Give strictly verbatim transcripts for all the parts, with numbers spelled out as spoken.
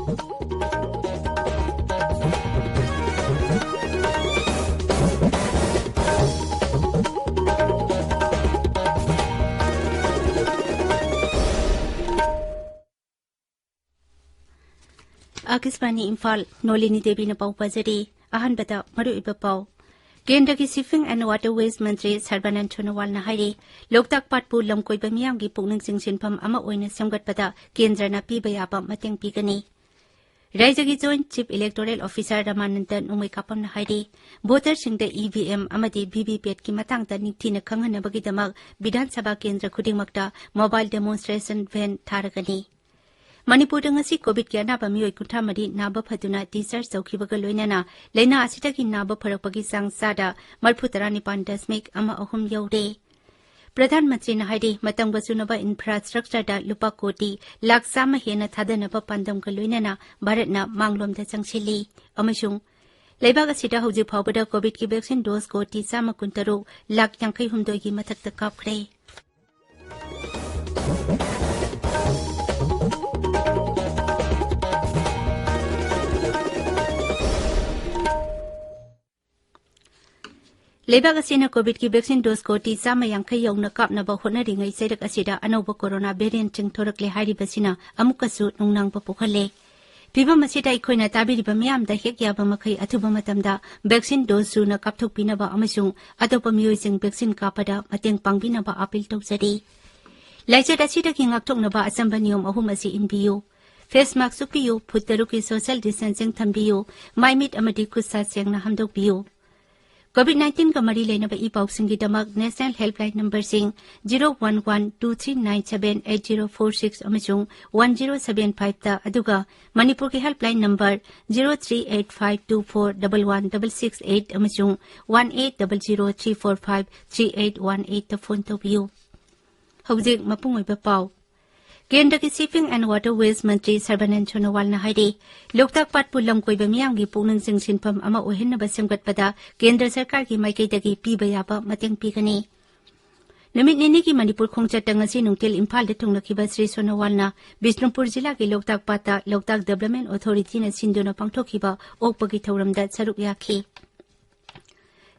ꯑꯥꯀꯥꯁꯕꯥꯅꯤ ꯏꯝꯐꯥꯜ, ꯅꯣꯂꯤꯅꯤ ꯗꯦꯕꯤꯅ ꯄꯥꯎ ꯄꯥꯖꯔꯤ꯫ ꯑꯍꯥꯟꯕꯗ ꯃꯔꯨꯑꯣꯏꯕ ꯄꯥꯎ꯫ ꯀꯦꯟꯗ꯭ꯔꯒꯤ Shipping and Waterways ꯃꯟꯇ꯭ꯔꯤ ꯁꯔꯕꯥꯅꯟꯗ ꯁꯣꯅꯣꯋꯥꯜꯅ ꯍꯥꯏꯔꯤ, ꯂꯣꯛꯇꯥꯛ ꯄꯥꯠꯄꯨ ꯂꯝꯀꯣꯏꯕ ꯃꯤꯌꯥꯝꯒꯤ ꯄꯨꯛꯅꯤꯡ ꯆꯤꯡꯁꯤꯟꯐꯝ ꯑꯃ ꯑꯣꯏꯅ ꯁꯦꯝꯒꯠꯄꯗ ꯀꯦꯟꯗ꯭ꯔꯅ ꯄꯤꯕ ꯌꯥꯕ ꯃꯇꯦꯡ ꯄꯤꯒꯅꯤ꯫ ꯔꯥꯏꯖ꯭ꯌꯒꯤ Joint Chief Electoral Officer ꯔꯃꯥꯅꯟꯗ ꯅꯣꯡꯃꯩꯀꯥꯄꯝꯅ ꯍꯥꯏꯔꯤ, ꯚꯣꯇꯔꯁꯤꯡꯗ EVM ꯑꯃꯗꯤ VVPATꯀꯤ ꯃꯇꯥꯡꯗ ꯅꯤꯡꯊꯤꯅ ꯈꯪꯍꯟꯅꯕꯒꯤꯗꯃꯛ ꯕꯤꯙꯥꯟ ꯁꯚꯥ ꯀꯦꯟꯗ꯭ꯔ ꯈꯨꯗꯤꯡꯃꯛꯇ mobile demonstration van ꯊꯥꯔꯒꯅꯤ꯫ ꯃꯅꯤꯄꯨꯔꯗ ꯉꯁꯤ ꯀꯣꯚꯤꯗꯀꯤ ꯑꯅꯥꯕ ꯃꯤꯑꯣꯏ ꯀꯨꯟꯊ꯭ꯔꯥ ꯃꯔꯤ ꯅꯥꯕ ꯐꯗꯨꯅ discharge ꯇꯧꯈꯤꯕꯒ ꯂꯣꯏꯅꯅ ꯂꯩꯅꯥ ꯑꯁꯤꯗꯒꯤ ꯅꯥꯕ ꯐꯔꯛꯄꯒꯤ ꯆꯥꯡ ꯆꯥꯗ ꯃꯔꯤꯐꯨ ꯇꯔꯥꯅꯤꯄꯥꯟ ꯗꯁꯃꯤꯛ ꯑꯃ ꯑꯍꯨꯝ ꯌꯧꯔꯦ꯫ ꯄ꯭ꯔꯙꯥꯟ ꯃꯟꯇ꯭ꯔꯤꯅ ꯍꯥꯏꯔꯤ, ꯃꯇꯝꯒ ꯆꯨꯅꯕ infrastructureꯗ ꯂꯨꯄꯥ ꯀꯣꯇꯤ ꯂꯥꯈ ꯆꯥꯝꯃ ꯍꯦꯟꯅ ꯊꯥꯗꯅꯕ ꯄꯥꯟꯗꯝꯒ ꯂꯣꯏꯅꯅ ꯚꯥꯔꯠꯅ ꯃꯥꯡꯂꯣꯝꯗ ꯆꯪꯁꯤꯜꯂꯤ ꯑꯃꯁꯨꯡ ꯂꯩꯕꯥꯛ ꯑꯁꯤꯗ ꯍꯧꯖꯤꯛ ꯐꯥꯎꯕꯗ ꯀꯣꯚꯤꯗꯀꯤ vaccine dose ꯀꯣꯇꯤ ꯆꯥꯝꯃ ꯀꯨꯟꯇꯔꯨꯛ ꯂꯥꯈ ꯌꯥꯡꯈꯩ ꯍꯨꯝꯗꯣꯏꯒꯤ ꯃꯊꯛꯇ ꯀꯥꯞꯈ꯭ꯔꯦ꯫ ꯂꯩꯕꯥꯛ ꯑꯁꯤꯅ ꯀꯣꯚꯤꯗꯀꯤ vaccine dose ꯀꯣꯇꯤ ꯆꯥꯝꯃ ꯌꯥꯡꯈꯩ ꯌꯧꯅ ꯀꯥꯞꯅꯕ ꯍꯣꯠꯅꯔꯤꯉꯩ ꯆꯩꯔꯛ ꯑꯁꯤꯗ ꯑꯅꯧꯕ corona variantꯁꯤꯡ ꯊꯣꯔꯛꯂꯦ ꯍꯥꯏꯔꯤꯕꯁꯤꯅ ꯑꯃꯨꯛꯀꯁꯨ ꯅꯨꯡꯅꯥꯡꯕ ꯄꯣꯛꯍꯜꯂꯦ꯫ ꯐꯤꯚꯝ ꯑꯁꯤꯗ ꯑꯩꯈꯣꯏꯅ ꯇꯥꯕꯤꯔꯤꯕ ꯃꯤꯌꯥꯝꯗ ꯍꯦꯛ ꯌꯥꯕ ꯃꯈꯩ ꯑꯊꯨꯕ ꯃꯇꯝꯗ vaccine dose ꯁꯨꯅ ꯀꯥꯞꯊꯣꯛꯄꯤꯅꯕ ꯑꯃꯁꯨꯡ ꯑꯇꯣꯞꯄ ꯃꯤꯑꯣꯏꯁꯤꯡ vaccine ꯀꯥꯞꯄꯗ ꯃꯇꯦꯡ ꯄꯥꯡꯕꯤꯅꯕ appeal ꯇꯧꯖꯔꯤ꯫ ꯂꯥꯏꯆꯠ ꯑꯁꯤꯗꯒꯤ ꯉꯥꯛꯊꯣꯛꯅꯕ ꯑꯆꯝꯕ ꯅꯤꯌꯣꯝ ꯑꯍꯨꯝ ꯑꯁꯤ ꯏꯟꯕꯤꯌꯨ꯫ Face mask ꯎꯞꯄꯤꯌꯨ, ꯐꯨꯠ ꯇꯔꯨꯛꯀꯤ social distancing ꯊꯝꯕꯤꯌꯨ, ꯃꯥꯏ ꯃꯤꯠ ꯑꯃꯗꯤ ꯈꯨꯠ ꯁꯥ ꯁꯦꯡꯅ ꯍꯥꯝꯗꯣꯛꯄꯤꯌꯨ꯫ ꯀꯣꯚꯤꯗ ꯅꯥꯏꯟꯇꯤꯟꯒ ꯃꯔꯤ ꯂꯩꯅꯕ E ꯄꯥꯎꯁꯤꯡꯒꯤꯗꯃꯛ national helpline numberꯁꯤꯡ zero one one two three nine seven eight zero four six ꯑꯃꯁꯨꯡ one zero seven fiveꯇ, ꯑꯗꯨꯒ ꯃꯅꯤꯄꯨꯔꯒꯤ helpline number zero three eight five two four double one double six eight ꯑꯃꯁꯨꯡ one eight double zero three four five three eight one eightꯇ phone ꯇꯧꯕꯤꯌꯨ꯫ ꯍꯧꯖꯤꯛ ꯃꯄꯨꯡ ꯑꯣꯏꯕ ꯄꯥꯎ꯫ ꯀꯦꯟꯗ꯭ꯔꯒꯤ Shipping and Waterways ꯃꯟꯇ꯭ꯔꯤ ꯁꯔꯕꯥꯅꯟꯗ ꯁꯣꯅꯣꯋꯥꯜꯅ ꯍꯥꯏꯔꯤ, ꯂꯣꯛꯇꯥꯛ ꯄꯥꯠꯄꯨ ꯂꯝ ꯀꯣꯏꯕ ꯃꯤꯌꯥꯝꯒꯤ ꯄꯨꯛꯅꯤꯡ ꯆꯤꯡꯁꯤꯟꯐꯝ ꯑꯃ ꯑꯣꯏꯍꯟꯅꯕ ꯁꯦꯝꯒꯠꯄꯗ ꯀꯦꯟꯗ꯭ꯔ ꯁꯔꯀꯥꯔꯒꯤ ꯃꯥꯏꯀꯩꯗꯒꯤ ꯄꯤꯕ ꯌꯥꯕ ꯃꯇꯦꯡ ꯄꯤꯒꯅꯤ꯫ ꯅꯨꯃꯤꯠ ꯅꯤꯅꯤꯒꯤ ꯃꯅꯤꯄꯨꯔ ꯈꯣꯡꯆꯠꯇ ꯉꯁꯤ ꯅꯨꯡꯊꯤꯜ ꯏꯝꯐꯥꯜꯗ ꯊꯨꯡꯂꯈꯤꯕ ꯁ꯭ꯔꯤ ꯁꯣꯅꯣꯋꯥꯜꯅ ꯕꯤꯁꯅꯨꯄꯨꯔ ꯖꯤꯂꯥꯒꯤ ꯂꯣꯛꯇꯥꯛ ꯄꯥꯠꯇ ꯂꯣꯛꯇꯥꯛ ꯗꯦꯕꯂꯞꯃꯦꯟ ꯑꯣꯊꯣꯔꯤꯇꯤꯅ ꯁꯤꯟꯗꯨꯅ ꯄꯥꯡꯊꯣꯛꯈꯤꯕ ꯑꯣꯛꯄꯒꯤ ꯊꯧꯔꯝꯗ ꯁꯔꯨꯛ ꯌꯥꯈꯤ꯫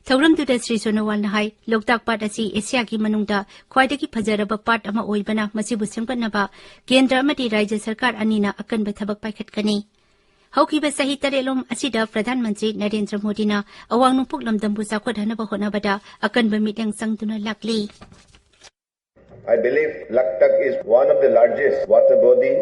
ꯊꯧꯔꯝꯗꯨꯗ ꯁ꯭ꯔꯤ ꯁꯣꯅꯣꯋꯥꯜꯅ ꯍꯥꯏ, ꯂꯣꯛꯇꯥꯛ ꯄꯥꯠ ꯑꯁꯤ ꯑꯦꯁꯤꯌꯥꯒꯤ ꯃꯅꯨꯡꯗ ꯈ꯭ꯋꯥꯏꯗꯒꯤ ꯐꯖꯔꯕ ꯄꯥꯠ ꯑꯃ ꯑꯣꯏꯕꯅ ꯃꯁꯤꯕꯨ ꯁꯦꯝꯒꯠꯅꯕ ꯀꯦꯟꯗ꯭ꯔ ꯑꯃꯗꯤ ꯔꯥꯖ꯭ꯌ ꯁꯔꯀꯥꯔ ꯑꯅꯤꯅ ꯑꯀꯟꯕ ꯊꯕꯛ ꯄꯥꯏꯈꯠꯀꯅꯤ꯫ ꯍꯧꯈꯤꯕ ꯆꯍꯤ ꯇꯔꯦꯠꯂꯣꯝ ꯑꯁꯤꯗ ꯄ꯭ꯔꯙꯥꯟ ꯃꯟꯇ꯭ꯔꯤ ꯅꯔꯦꯟꯗ꯭ꯔ ꯃꯣꯗꯤꯅ ꯑꯋꯥꯡ ꯅꯣꯡꯄꯣꯛ ꯂꯝꯗꯝꯕꯨ ꯆꯥꯎꯈꯠꯍꯟꯅꯕ ꯍꯣꯠꯅꯕꯗ ꯑꯀꯟꯕ ꯃꯤꯠꯌꯦꯡ ꯆꯪꯗꯨꯅ ꯂꯥꯛꯂꯤ꯫ I believe Loktak is one of the largest water body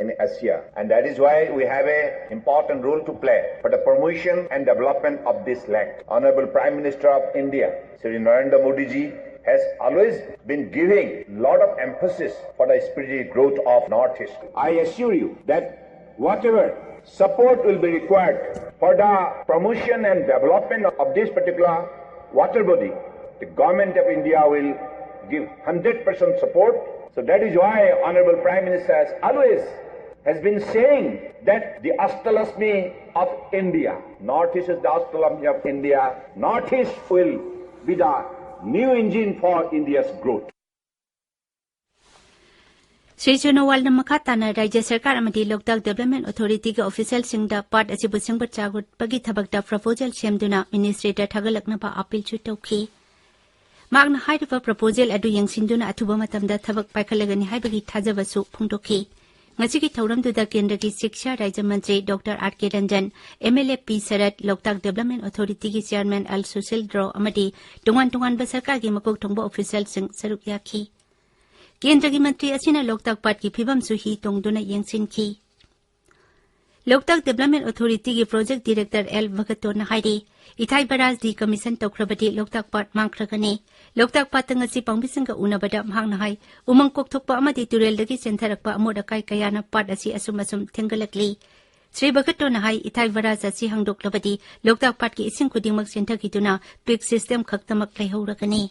in Asia, and that is why we have an important role to play for the promotion and development of this lake. Honorable Prime Minister of India, Shri Narendra Modi ji, has always been giving lot of emphasis for the speedy growth of Northeast. I assure you that whatever support will be required for the promotion and development of this particular water body, the government of India will give hundred percent support. So that is why Honorable Prime Minister has always has been saying that the Ashtalakshmi of India, Northeast is the Ashtalakshmi of India, Northeast will be the new engine for India's growth. Shri ꯁꯣꯅꯣꯋꯥꯜꯅ ꯃꯈꯥ ꯇꯥꯅ ꯔꯥꯖ꯭ꯌ ꯁꯔꯀꯥꯔ ꯑꯃꯗꯤ ꯂꯣꯛꯇꯥꯛ development ꯑꯣꯊꯣꯔꯤꯇꯤꯒꯤ ꯑꯣꯐꯤꯁꯤꯌꯦꯜꯁꯤꯡꯗ ꯄꯥꯠ ꯑꯁꯤꯕꯨ ꯁꯦꯝꯒꯠ ꯁꯥꯒꯠꯄꯒꯤ ꯊꯕꯛꯇ proposal ꯁꯦꯝꯗꯨꯅ ꯃꯤꯅꯤꯁꯇ꯭ꯔꯤꯗ ꯊꯥꯒꯠꯂꯛꯅꯕ ꯑꯥꯄꯤꯜꯁꯨ ꯇꯧꯈꯤ꯫ ꯃꯍꯥꯛꯅ ꯍꯥꯏꯔꯤꯕ ꯄ꯭ꯔꯄꯣꯖꯦꯜ ꯑꯗꯨ ꯌꯦꯡꯁꯤꯟꯗꯨꯅ ꯑꯊꯨꯕ ꯃꯇꯝꯗ ꯊꯕꯛ ꯄꯥꯏꯈꯠꯂꯒꯅꯤ ꯍꯥꯏꯕꯒꯤ ꯊꯥꯖꯕꯁꯨ ꯐꯣꯡꯗꯣꯛꯈꯤ꯫ ꯉꯁꯤꯒꯤ ꯊꯧꯔꯝꯗꯨꯗ ꯀꯦꯟꯗ꯭ꯔꯒꯤ ꯁꯤꯛꯁꯥ ꯔꯥꯖ꯭ꯌ ꯃꯟꯇ꯭ꯔꯤ doctor R K Ranjan, M L A P Sharat, Loktak development ꯑꯣꯊꯣꯔꯤꯇꯤꯒꯤ ꯆꯤꯌꯥꯔꯃꯦꯟ ꯑꯦꯜ ꯁꯨꯁꯤꯜ ꯗ꯭ꯔꯣ ꯑꯃꯗꯤ ꯇꯣꯉꯥꯟ ꯇꯣꯉꯥꯟꯕ ꯁꯔꯀꯥꯔꯒꯤ ꯃꯀꯣꯛ ꯊꯣꯡꯕ ꯑꯣꯐꯤꯁꯤꯌꯦꯜꯁꯤꯡ ꯁꯔꯨꯛ ꯌꯥꯈꯤ꯫ ꯀꯦꯟꯗ꯭ꯔꯒꯤ ꯃꯟꯇ꯭ꯔꯤ ꯑꯁꯤꯅ ꯂꯣꯛꯇꯥꯛ ꯄꯥꯠꯀꯤ ꯐꯤꯕꯝꯁꯨ ꯍꯤ ꯇꯣꯡꯗꯨꯅ ꯌꯦꯡꯁꯤꯟꯈꯤ꯫ ꯂꯣꯛꯇꯥꯛ ꯗꯦꯕꯂꯞꯃꯦꯟ ꯑꯣꯊꯣꯔꯤꯇꯤꯒꯤ ꯄ꯭ꯔꯣꯖꯦꯛ ꯗꯤꯔꯦꯛꯇꯔ ꯑꯦꯜ ꯚꯒꯇꯣꯅ ꯍꯥꯏꯔꯤ, ꯏꯊꯥꯏ ꯕꯔꯥꯖ ꯗꯤꯀꯃꯤꯁꯟ ꯇꯧꯈ꯭ꯔꯕꯗꯤ ꯂꯣꯛꯇꯥꯛ ꯄꯥꯠ ꯃꯥꯡꯈ꯭ꯔꯒꯅꯤ꯫ ꯂꯣꯛꯇꯥꯛ ꯄꯥꯠꯇ ꯉꯁꯤ ꯄꯥꯝꯕꯤꯁꯤꯡꯒ ꯎꯅꯕꯗ ꯃꯍꯥꯛꯅ ꯍꯥꯏ, ꯎꯃꯪ ꯀꯣꯛꯊꯣꯛꯄ ꯑꯃꯗꯤ ꯇꯨꯔꯦꯜꯗꯒꯤ ꯆꯦꯟꯊꯔꯛꯄ ꯑꯃꯣꯠ ꯑꯀꯥꯏ ꯀꯌꯥꯅ ꯄꯥꯠ ꯑꯁꯤ ꯑꯁꯨꯝ ꯑꯁꯨꯝ ꯊꯦꯡꯒꯠꯂꯛꯂꯤ꯫ ꯁ꯭ꯔꯤ ꯚꯒꯇꯣꯅ ꯍꯥꯏ, ꯏꯊꯥꯏ ꯕꯔꯥꯖ ꯑꯁꯤ ꯍꯥꯡꯗꯣꯛꯂꯕꯗꯤ ꯂꯣꯛꯇꯥꯛ ꯄꯥꯠꯀꯤ ꯏꯁꯤꯡ ꯈꯨꯗꯤꯡꯃꯛ ꯆꯦꯟꯊꯈꯤꯗꯨꯅ ꯄꯤꯛ ꯁꯤꯁꯇꯦꯝ ꯈꯛꯇꯃꯛ ꯂꯩꯍꯧꯔꯒꯅꯤ꯫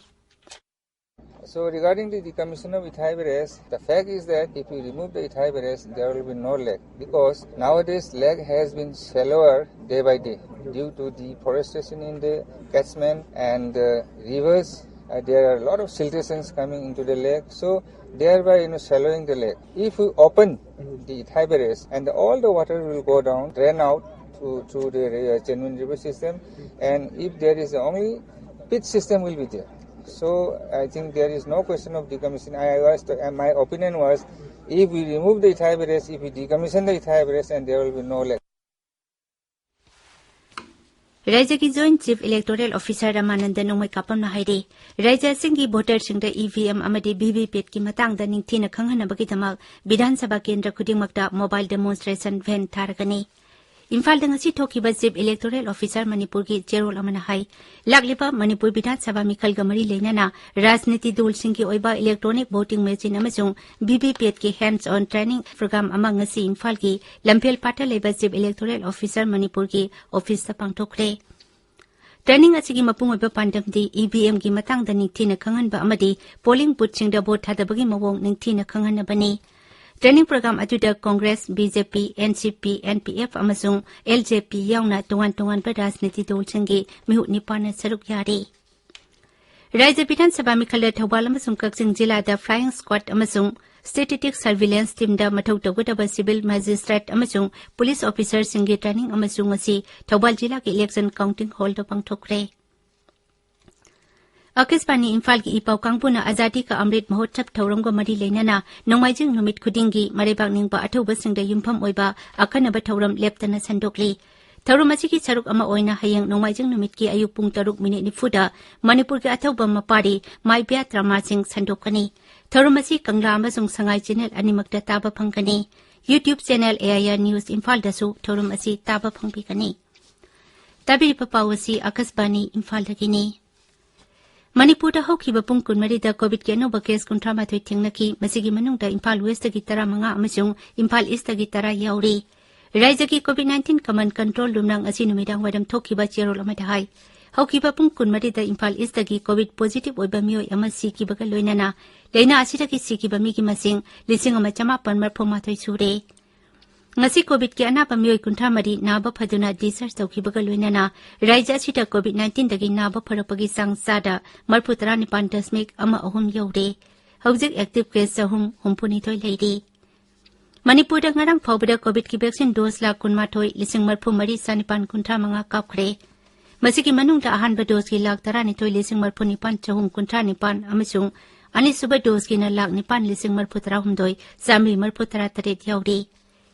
So regarding the decommission of Ithai barrage, the fact is that if we remove the Ithai barrage, there will be no lake, because nowadays lake has been shallower day by day due to deforestation in the catchment and the rivers Uh, there are a lot of siltations coming into the lake, so thereby, you know, shallowing the lake. If we open the Ithai barrage and all the water will go down, drain out to, to the uh, genuine river system, and if there is only pit system will be there. So I think there is no question of decommission. I was, uh, my opinion was, if we remove the Ithai barrage, if we decommission the Ithai barrage, and there will be no lake. ꯔꯥꯏꯖ꯭ꯌꯒꯤ joint chief electoral officer ꯔꯃꯥꯅꯟꯗ ꯅꯣꯡꯃꯩꯀꯥꯄꯝꯅ ꯍꯥꯏꯔꯤ, ꯔꯥꯏꯖ꯭ꯌꯁꯤꯡꯒꯤ ꯚꯣꯇꯔꯁꯤꯡꯗ E V M ꯑꯃꯗꯤ V V ꯄꯦꯠꯀꯤ ꯃꯇꯥꯡꯗ ꯅꯤꯡꯊꯤꯅ ꯈꯪꯍꯟꯅꯕꯒꯤꯗꯃꯛ ꯕꯤꯙꯥꯟ ꯁꯚꯥ ꯀꯦꯟꯗ꯭ꯔ ꯈꯨꯗꯤꯡꯃꯛꯇ mobile demonstration van ꯊꯥꯔꯒꯅꯤ꯫ ꯏꯝꯐꯥꯜꯗ ꯉꯁꯤ ꯊꯣꯛꯈꯤꯕ ꯆꯤꯐ ꯏꯂꯦꯛꯇꯣꯔꯦꯜ ꯑꯣꯐꯤꯁꯥꯔ ꯃꯅꯤꯄꯨꯔꯒꯤ ꯆꯦꯔꯣꯜ ꯑꯃꯅ ꯍꯥꯏ, ꯂꯥꯛꯂꯤꯕ ꯃꯅꯤꯄꯨꯔ ꯕꯤꯙꯥꯟ ꯁꯚꯥ ꯃꯤꯈꯜꯒ ꯃꯔꯤ ꯂꯩꯅꯅ ꯔꯥꯖꯅꯤꯇꯤ ꯗꯜꯁꯤꯡꯒꯤ ꯑꯣꯏꯕ ꯏꯂꯦꯛꯇ꯭ꯔꯣꯅꯤꯛ ꯚꯣꯇꯤꯡ ꯃꯦꯆꯤꯟ ꯑꯃꯁꯨꯡ ꯚꯤ ꯚꯤ ꯄꯦꯠꯀꯤ ꯍꯦꯟꯗꯁ ꯑꯣꯟ ꯇ꯭ꯔꯦꯅꯤꯡ ꯄ꯭ꯔꯣꯒ꯭ꯔꯥꯝ ꯑꯃ ꯉꯁꯤ ꯏꯝꯐꯥꯜꯒꯤ ꯂꯝꯐꯦꯜ ꯄꯥꯠꯇ ꯂꯩꯕ ꯆꯤꯐ ꯏꯂꯦꯛꯇꯣꯔꯦꯜ ꯑꯣꯐꯤꯁꯥꯔ ꯃꯅꯤꯄꯨꯔꯒꯤ ꯑꯣꯐꯤꯁꯇ ꯄꯥꯡꯊꯣꯛꯈ꯭ꯔꯦ꯫ ꯇ꯭ꯔꯦꯅꯤꯡ ꯑꯁꯤꯒꯤ ꯃꯄꯨꯡ ꯑꯣꯏꯕ ꯄꯥꯟꯗꯝꯗꯤ ꯏ ꯚꯤ ꯑꯦꯝꯒꯤ ꯃꯇꯥꯡꯗ ꯅꯤꯡꯊꯤꯅ ꯈꯪꯍꯟꯕ ꯑꯃꯗꯤ ꯄꯣꯂꯤꯡ ꯕꯨꯊꯁꯤꯡꯗ ꯚꯣꯠ ꯊꯥꯗꯕꯒꯤ ꯃꯑꯣꯡ ꯅꯤꯡꯊꯤꯅ ꯈꯪꯍꯟꯅꯕꯅꯤ꯫ ꯇ꯭ꯔꯦꯅꯤꯡ ꯄ꯭ꯔꯣꯒ꯭ꯔꯥꯝ ꯑꯗꯨꯗ ꯀꯣꯡꯒ꯭ꯔꯦꯁ, ꯕꯤ ꯖꯦ ꯄꯤ, ꯑꯦꯟ ꯁꯤ ꯄꯤ, ꯑꯦꯟ ꯄꯤ ꯑꯦꯐ ꯑꯃꯁꯨꯡ ꯑꯦꯜ ꯖꯦ ꯄꯤ ꯌꯥꯎꯅ ꯇꯣꯉꯥꯟ ꯇꯣꯉꯥꯟꯕ ꯔꯥꯖꯅꯤꯇꯤ ꯗꯜꯁꯤꯡꯒꯤ ꯃꯤꯍꯨꯠ ꯅꯤꯄꯥꯟꯅ ꯁꯔꯨꯛ ꯌꯥꯔꯤ꯫ ꯔꯥꯏꯖ꯭ꯌ ꯕꯤꯙꯥꯟ ꯁꯚꯥ ꯃꯤꯈꯜꯗ ꯊꯧꯕꯥꯜ ꯑꯃꯁꯨꯡ ꯀꯛꯆꯤꯡ ꯖꯤꯂꯥꯗ ꯐ꯭ꯂꯥꯏꯌꯤꯡ ꯁ꯭ꯀ꯭ꯋꯥꯗ ꯑꯃꯁꯨꯡ ꯁ꯭ꯇꯦꯇꯤꯛ ꯁꯔꯚꯤꯂꯦꯟꯁ ꯇꯤꯝꯗ ꯃꯊꯧ ꯇꯧꯒꯗꯕ ꯁꯤꯚꯤꯜ ꯃꯦꯖꯤꯁꯇ꯭ꯔꯦꯠ ꯑꯃꯁꯨꯡ ꯄꯨꯂꯤꯁ ꯑꯣꯐꯤꯁꯥꯔꯁꯤꯡꯒꯤ ꯇ꯭ꯔꯦꯅꯤꯡ ꯑꯃꯁꯨ ꯉꯁꯤ ꯊꯧꯕꯥꯜ ꯖꯤꯂꯥꯒꯤ ꯏꯂꯦꯛꯁꯟ ꯀꯥꯎꯟꯇꯤꯡ ꯍꯣꯜꯗ ꯄꯥꯡꯊꯣꯛꯈ꯭ꯔꯦ꯫ ꯑꯀꯥꯁꯕꯥꯅꯤ ꯏꯝꯐꯥꯜꯒꯤ ꯏ ꯄꯥꯎ ꯀꯥꯡꯕꯨꯅ ꯑꯖꯥꯗꯤ ꯀꯥ ꯑꯃ꯭ꯔꯤꯠ ꯃꯍꯣꯠꯁꯕ ꯊꯧꯔꯝꯒ ꯃꯔꯤ ꯂꯩꯅꯅ ꯅꯣꯡꯃꯥꯏꯖꯤꯡ ꯅꯨꯃꯤꯠ ꯈꯨꯗꯤꯡꯒꯤ ꯃꯔꯩꯕꯥꯛ ꯅꯤꯡꯕ ꯑꯊꯧꯕꯁꯤꯡꯗ ꯌꯨꯝꯐꯝ ꯑꯣꯏꯕ ꯑꯈꯟꯅꯕ ꯊꯧꯔꯝ ꯂꯦꯞꯇꯅ ꯁꯟꯗꯣꯛꯂꯤ꯫ ꯊꯧꯔꯝ ꯑꯁꯤꯒꯤ ꯁꯔꯨꯛ ꯑꯃ ꯑꯣꯏꯅ ꯍꯌꯦꯡ ꯅꯣꯡꯃꯥꯏꯖꯤꯡ ꯅꯨꯃꯤꯠꯀꯤ ꯑꯌꯨꯛ ꯄꯨꯡ ꯇꯔꯨꯛ ꯃꯤꯅꯤꯠ ꯅꯤꯐꯨꯗ ꯃꯅꯤꯄꯨꯔꯒꯤ ꯑꯊꯧꯕ ꯃꯄꯥꯔꯤ ꯃꯥꯏꯕꯤꯌꯥ ꯗ꯭ꯔꯃꯥꯁꯤꯡ ꯁꯟꯗꯣꯛꯀꯅꯤ꯫ ꯊꯧꯔꯝ ꯑꯁꯤ ꯀꯪꯂꯥ ꯑꯃꯁꯨꯡ ꯁꯉꯥꯏ ꯆꯦꯅꯦꯜ ꯑꯅꯤꯃꯛꯇ ꯇꯥꯕ ꯐꯪꯒꯅꯤ꯫ YouTube channel A I R news ꯏꯝꯐꯥꯜꯗꯁꯨ ꯊꯧꯔꯝ ꯑꯁꯤ ꯇꯥꯕ ꯐꯪꯕꯤꯒꯅꯤ꯫ ꯇꯥꯕꯤꯔꯤꯕ ꯄꯥꯎ ꯑꯁꯤ ꯑꯀꯥꯁꯕꯥꯅꯤ ꯏꯝꯐꯥꯜꯗꯒꯤꯅꯤ꯫ ꯃꯅꯤꯄꯨꯔꯗ ꯍꯧꯈꯤꯕ ꯄꯨꯡ ꯀꯨꯟꯃꯔꯤꯗ ꯀꯣꯚꯤꯗꯀꯤ ꯑꯅꯧꯕ ꯀꯦꯁ ꯀꯨꯟꯊ꯭ꯔꯥ ꯃꯥꯊꯣꯏ ꯊꯦꯡꯅꯈꯤ꯫ ꯃꯁꯤꯒꯤ ꯃꯅꯨꯡꯗ ꯏꯝꯐꯥꯜ ꯋꯦꯁꯇꯒꯤ ꯇꯔꯥꯃꯉꯥ ꯑꯃꯁꯨꯡ ꯏꯝꯐꯥꯜ ꯏꯁꯇꯒꯤ ꯇꯔꯥ ꯌꯥꯎꯔꯤ꯫ ꯔꯥꯏꯖ꯭ꯌꯒꯤ ꯀꯣꯚꯤꯗ ꯅꯥꯏꯟꯇꯤꯟ ꯀꯃꯟ ꯀꯟꯇ꯭ꯔꯣꯜ ꯔꯨꯝꯅ ꯉꯁꯤ ꯅꯨꯃꯤꯗꯥꯡ ꯋꯥꯏꯔꯝ ꯊꯣꯛꯈꯤꯕ ꯆꯦꯔꯣꯜ ꯑꯃꯗ ꯍꯥꯏ, ꯍꯧꯈꯤꯕ ꯄꯨꯡ ꯀꯨꯟꯃꯔꯤꯗ ꯏꯝꯐꯥꯜ ꯏꯁꯇꯒꯤ ꯀꯣꯚꯤꯗ ꯄꯣꯖꯤꯇꯤꯚ ꯑꯣꯏꯕ ꯃꯤꯑꯣꯏ ꯑꯃ ꯁꯤꯈꯤꯕꯒ ꯂꯣꯏꯅꯅ ꯂꯥꯏꯅꯥ ꯑꯁꯤꯗꯒꯤ ꯁꯤꯈꯤꯕ ꯃꯤꯒꯤ ꯃꯁꯤꯡ ꯂꯤꯁꯤꯡ ꯑꯃ ꯆꯃꯥꯄꯟ ꯃꯔꯐꯨ ꯃꯥꯊꯣꯏ ꯁꯨꯔꯦ꯫ ꯉꯁꯤ ꯀꯣꯚꯤꯗꯀꯤ ꯑꯅꯥꯕ ꯃꯤꯑꯣꯏ ꯀꯨꯟꯊ꯭ꯔꯥ ꯃꯔꯤ ꯅꯥꯕ ꯐꯗꯨꯅ discharge ꯇꯧꯈꯤꯕꯒ ꯂꯣꯏꯅꯅ ꯔꯥꯖ꯭ꯌ ꯑꯁꯤꯗ ꯀꯣꯚꯤꯗ nineteen ꯗꯒꯤ ꯅꯥꯕ ꯐꯔꯛꯄꯒꯤ ꯆꯥꯡ ꯆꯥꯗ ꯃꯔꯤꯐꯨ ꯇꯔꯥ ꯅꯤꯄꯥꯟ ꯗꯁꯃꯤꯛ ꯑꯃ ꯑꯍꯨꯝ ꯌꯧꯔꯦ꯫ ꯍꯧꯖꯤꯛ active case ꯆꯍꯨꯝ ꯍꯨꯝꯐꯨ ꯅꯤꯊꯣꯏ ꯂꯩꯔꯤ꯫ ꯃꯅꯤꯄꯨꯔꯗ ꯉꯔꯥꯡ ꯐꯥꯎꯕꯗ ꯀꯣꯚꯤꯗꯀꯤ vaccine dose ꯂꯥꯈ ꯀꯨꯟꯃꯥꯊꯣꯏ ꯂꯤꯁꯤꯡ ꯃꯔꯤꯐꯨ ꯃꯔꯤ ꯆꯥꯅꯤꯄꯥꯟ ꯀꯨꯟꯊ꯭ꯔꯥ ꯃꯉꯥ ꯀꯥꯞꯈ꯭ꯔꯦ꯫ ꯃꯁꯤꯒꯤ ꯃꯅꯨꯡꯗ ꯑꯍꯥꯟꯕ doseꯀꯤ ꯂꯥꯈ ꯇꯔꯥꯅꯤꯊꯣꯏ ꯂꯤꯁꯤꯡ ꯃꯔꯤꯐꯨ ꯅꯤꯄꯥꯟ ꯆꯍꯨꯝ ꯀꯨꯟꯊ꯭ꯔꯥ ꯅꯤꯄꯥꯟ ꯑꯃꯁꯨꯡ ꯑꯅꯤꯁꯨꯕ doseꯀꯤꯅ ꯂꯥꯈ ꯅꯤꯄꯥꯟ ꯂꯤꯁꯤꯡ ꯃꯔꯤꯐꯨ ꯇꯔꯥꯍꯨꯝꯗꯣꯏ ꯆꯥꯃꯔꯤ ꯃꯔꯤꯐꯨ ꯇꯔꯥ ꯇꯔꯦꯠ ꯌꯥꯎꯔꯤ꯫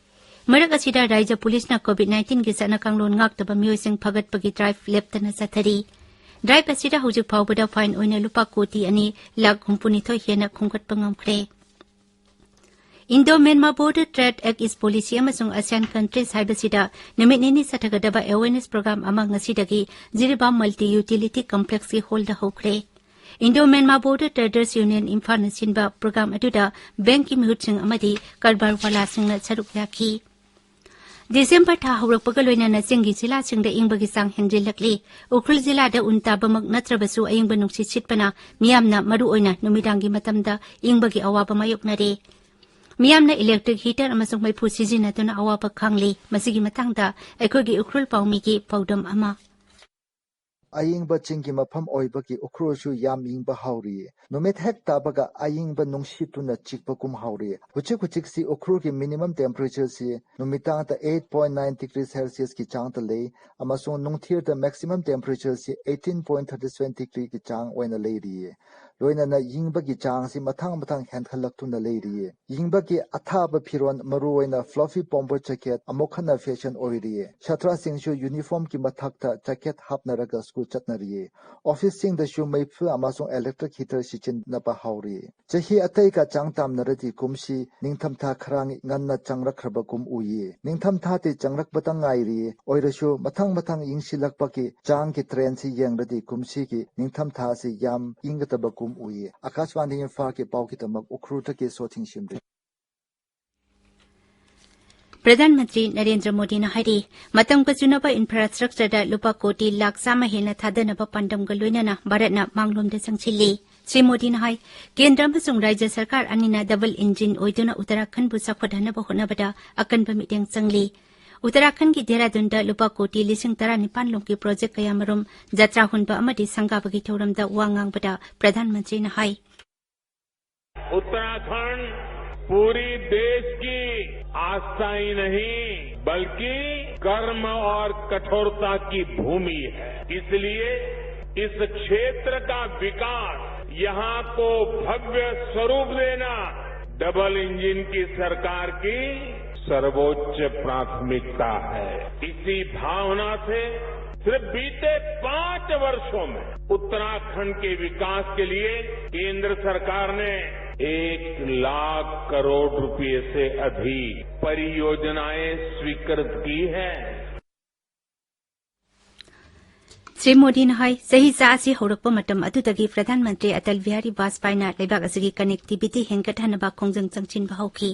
ꯃꯔꯛ ꯑꯁꯤꯗ ꯔꯥꯖ꯭ꯌ ꯄꯨꯂꯤꯁꯅ ꯀꯣꯚꯤꯗ nineteenꯒꯤ ꯆꯠꯅ ꯀꯥꯡꯂꯣꯟ ꯉꯥꯛꯇꯕ ꯃꯤꯑꯣꯏꯁꯤꯡ ꯐꯒꯠꯄꯒꯤ drive ꯂꯦꯞꯇꯅ ꯆꯠꯊꯔꯤ꯫ Drive ꯑꯁꯤꯗ ꯍꯧꯖꯤꯛ ꯐꯥꯎꯕꯗ fine ꯑꯣꯏꯅ ꯂꯨꯄꯥ ꯀꯣꯇꯤ ꯑꯅꯤ ꯂꯥꯈ ꯍꯨꯝꯐꯨꯅꯤꯊꯣꯏ ꯍꯦꯟꯅ ꯈꯣꯝꯒꯠꯄ ꯉꯝꯈ꯭ꯔꯦ꯫ Indo Myanmar Border Trade Act East Policy ꯑꯃꯁꯨꯡ ASEAN countries ꯍꯥꯏꯕꯁꯤꯗ ꯅꯨꯃꯤꯠ ꯅꯤꯅꯤ ꯆꯠꯊꯒꯗꯕ awareness program ꯑꯃ ꯉꯁꯤꯗꯒꯤ ꯖꯤꯔꯤꯕꯥꯝ Multi Utility Complexꯀꯤ hallꯗ ꯍꯧꯈ꯭ꯔꯦ꯫ Indo Myanmar Border Traders Union ꯏꯝꯐꯥꯜꯅ ꯁꯤꯟꯕ program ꯑꯗꯨꯗ bankꯀꯤ ꯃꯤꯍꯨꯠꯁꯤꯡ ꯑꯃꯗꯤ ꯀꯔꯕꯥꯔ ꯋꯥꯂꯥꯁꯤꯡꯅ ꯁꯔꯨꯛ ꯌꯥꯈꯤ꯫ ꯗꯤꯁꯦꯝꯕꯔ ꯊꯥ ꯍꯧꯔꯛꯄꯒ ꯂꯣꯏꯅꯅ ꯆꯤꯡꯒꯤ ꯖꯤꯂꯥꯁꯤꯡꯗ ꯏꯪꯕꯒꯤ ꯆꯥꯡ ꯍꯦꯟꯖꯤꯜꯂꯛꯂꯤ꯫ ꯎꯈ꯭ꯔꯨꯜ ꯖꯤꯂꯥꯗ ꯎꯟ ꯇꯥꯕꯃꯛ ꯅꯠꯇ꯭ꯔꯕꯁꯨ ꯑꯌꯤꯡꯕ ꯅꯨꯡꯁꯤꯠ ꯁꯤꯠꯄꯅ ꯃꯤꯌꯥꯝꯅ ꯃꯔꯨꯑꯣꯏꯅ ꯅꯨꯃꯤꯗꯥꯡꯒꯤ ꯃꯇꯝꯗ ꯏꯪꯕꯒꯤ ꯑꯋꯥꯕ ꯃꯥꯌꯣꯛꯅꯔꯦ꯫ ꯃꯤꯌꯥꯝꯅ electric heater ꯑꯃꯁꯨꯡ ꯃꯩꯐꯨ ꯁꯤꯖꯤꯟꯅꯗꯨꯅ ꯑꯋꯥꯕ ꯈꯥꯡꯂꯤ꯫ ꯃꯁꯤꯒꯤ ꯃꯇꯥꯡꯗ ꯑꯩꯈꯣꯏꯒꯤ ꯎꯈ꯭ꯔꯨꯜ ꯄꯥꯎꯃꯤꯒꯤ ꯄꯥꯎꯗꯝ ꯑꯃ꯫ ꯑꯏꯪꯕ ꯆꯤꯡꯒꯤ ꯃꯐꯝ ꯑꯣꯏꯕꯒꯤ ꯎꯈ꯭ꯔꯨꯜꯁꯨ ꯌꯥꯝ ꯏꯪꯕ ꯍꯧꯔꯤ꯫ ꯅꯨꯃꯤꯠ ꯍꯦꯛ ꯇꯥꯕꯒ ꯑꯏꯪꯕ ꯅꯨꯡꯁꯤꯠꯇꯨꯅ ꯆꯤꯛꯄꯒꯨꯝ ꯍꯧꯔꯤ꯫ ꯍꯧꯖꯤꯛ ꯍꯧꯖꯤꯛꯁꯤ ꯎꯈ꯭ꯔꯨꯜꯒꯤ minimum temperatureꯁꯤ ꯅꯨꯃꯤꯗꯥꯡꯗ eight point nine degree Celsiusꯀꯤ ꯆꯥꯡꯗ ꯂꯩ ꯑꯃꯁꯨꯡ ꯅꯨꯡꯊꯤꯜꯗ maximum temperatureꯁꯤ eighteen point thirty seven degreeꯒꯤ ꯆꯥꯡ ꯑꯣꯏꯅ ꯂꯩꯔꯤ꯫ ꯂꯣꯏꯅꯅ ꯏꯪꯕꯒꯤ ꯆꯥꯡꯁꯤ ꯃꯊꯪ ꯃꯊꯪ ꯍꯦꯟꯒꯠꯂꯛꯇꯨꯅ ꯂꯩꯔꯤ꯫ ꯏꯪꯕꯒꯤ ꯑꯊꯥꯕ ꯐꯤꯔꯣꯜ, ꯃꯔꯨꯑꯣꯏꯅ fluffy bomber jacket, ꯑꯃꯨꯛ ꯍꯟꯅ fashion ꯑꯣꯏꯔꯤ꯫ ꯁꯥꯇ꯭ꯔꯁꯤꯡꯁꯨ uniformꯒꯤ ꯃꯊꯛꯇ jacket ꯍꯥꯞꯅꯔꯒ ꯁ꯭ꯀꯨꯜ ꯆꯠꯅꯔꯤ꯫ ꯑꯣꯐꯤꯁꯁꯤꯡꯗꯁꯨ ꯃꯩꯐꯨ ꯑꯃꯁꯨꯡ electric heater ꯁꯤꯖꯤꯟꯅꯕ ꯍꯧꯔꯤ꯫ ꯆꯍꯤ ꯑꯇꯩꯒ ꯆꯥꯡꯗꯝꯅꯔꯗꯤ ꯀꯨꯝꯁꯤ ꯅꯤꯡꯊꯝꯊꯥ ꯈꯔ ꯉꯟꯅ ꯆꯪꯂꯛꯈ꯭ꯔꯕꯒꯨꯝ ꯎꯏ꯫ ꯅꯤꯡꯊꯝꯊꯥꯗꯤ ꯆꯪꯂꯛꯄꯗ ꯉꯥꯏꯔꯤ꯫ ꯑꯣꯏꯔꯁꯨ ꯃꯊꯪ ꯃꯊꯪ ꯏꯪꯁꯤꯜꯂꯛꯄꯒꯤ ꯆꯥꯡꯒꯤ trendꯁꯤ ꯌꯦꯡꯂꯗꯤ ꯀꯨꯝꯁꯤꯒꯤ ꯅꯤꯡꯊꯝꯊꯥꯁꯤ ꯌꯥꯝ ꯏꯪꯒꯗꯕꯒꯨꯝ ꯎꯏ꯫ ꯑꯀꯥꯁꯕꯥꯅꯤ ꯏꯝꯐꯥꯜꯒꯤ ꯄꯥꯎꯒꯤꯗꯃꯛ ꯎꯈ꯭ꯔꯨꯜꯗꯒꯤ ꯁꯣꯊꯤꯡ ꯁꯤꯝꯔꯤ꯫ ꯄ꯭ꯔꯙꯥꯟ ꯃꯟꯇ꯭ꯔꯤ ꯅꯔꯦꯟꯗ꯭ꯔ ꯃꯣꯗꯤꯅ ꯍꯥꯏꯔꯤ, ꯃꯇꯝꯒ ꯆꯨꯅꯕ infrastructureꯗ ꯂꯨꯄꯥ ꯀꯣꯇꯤ ꯂꯥꯈ ꯆꯥꯝꯃ ꯍꯦꯟꯅ ꯊꯥꯗꯅꯕ ꯄꯥꯟꯗꯝꯒ ꯂꯣꯏꯅꯅ ꯚꯥꯔꯠꯅ ꯃꯥꯡꯂꯣꯝꯗ ꯆꯪꯁꯤꯜꯂꯤ꯫ ꯁ꯭ꯔꯤ ꯃꯣꯗꯤꯅ ꯍꯥꯏ, ꯀꯦꯟꯗ꯭ꯔ ꯑꯃꯁꯨꯡ ꯔꯥꯖ꯭ꯌ ꯁꯔꯀꯥꯔ ꯑꯅꯤꯅ ꯗꯕꯜ ꯏꯟꯖꯤꯟ ꯑꯣꯏꯗꯨꯅ ꯎꯠꯇꯔꯥꯈꯟꯕꯨ ꯆꯥꯎꯈꯠꯍꯟꯅꯕ ꯍꯣꯠꯅꯕꯗ ꯑꯀꯟꯕ ꯃꯤꯠꯌꯦꯡ ꯆꯪꯂꯤ꯫ ꯎꯠꯇꯔꯥꯈꯟꯒꯤ ꯗꯦꯍꯔꯥꯗꯨꯟꯗ ꯂꯨꯄꯥ ꯀꯣꯇꯤ ꯂꯤꯁꯤꯡ ꯇꯔꯥꯅꯤꯄꯥꯟ ꯂꯣꯝꯒꯤ ꯄ꯭ꯔꯣꯖꯦꯛ ꯀꯌꯥꯃꯔꯨꯝ ꯖꯇ꯭ꯔꯥ ꯍꯨꯟꯕ ꯑꯃꯗꯤ ꯁꯪꯒꯥꯕꯒꯤ ꯊꯧꯔꯝꯗ ꯋꯥ ꯉꯥꯡꯕꯗ ꯄ꯭ꯔꯙꯥꯟ ꯃꯟꯇ꯭ꯔꯤꯅ ꯍꯥꯏ, उत्तराखंड पूरी देश की आस्था ही नहीं, बल्कि कर्म और कठोरता की भूमि है। इसलिए इस क्षेत्र का विकास, यहाँ को भव्य स्वरूप देना डबल इंजन की सरकार की सर्वोच्च प्राथमिकता है। इसी भावना से सिर्फ बीते पांच वर्षों में उत्तराखंड के विकास के लिए केंद्र सरकार ने एक लाख करोड़ रुपए से अधिक परियोजनाएं स्वीकृत की हैं। ꯁ꯭ꯔꯤ ꯃꯣꯗꯤꯅ ꯍꯥꯏ, ꯆꯍꯤꯆꯥ ꯑꯁꯤ ꯍꯧꯔꯛꯄ ꯃꯇꯝ ꯑꯗꯨꯗꯒꯤ ꯄ꯭ꯔꯙꯥꯟ ꯃꯟꯇ꯭ꯔꯤ ꯑꯇꯜ ꯕꯤꯍꯥꯔꯤ ꯕꯥꯖꯄꯥꯏꯅ ꯂꯩꯕꯥꯛ ꯑꯁꯤꯒꯤ ꯀꯅꯦꯛꯇꯤꯚꯤꯇꯤ ꯍꯦꯟꯒꯠꯍꯟꯅꯕ ꯈꯣꯡꯖꯪ ꯆꯪꯁꯤꯟꯕ ꯍꯧꯈꯤ꯫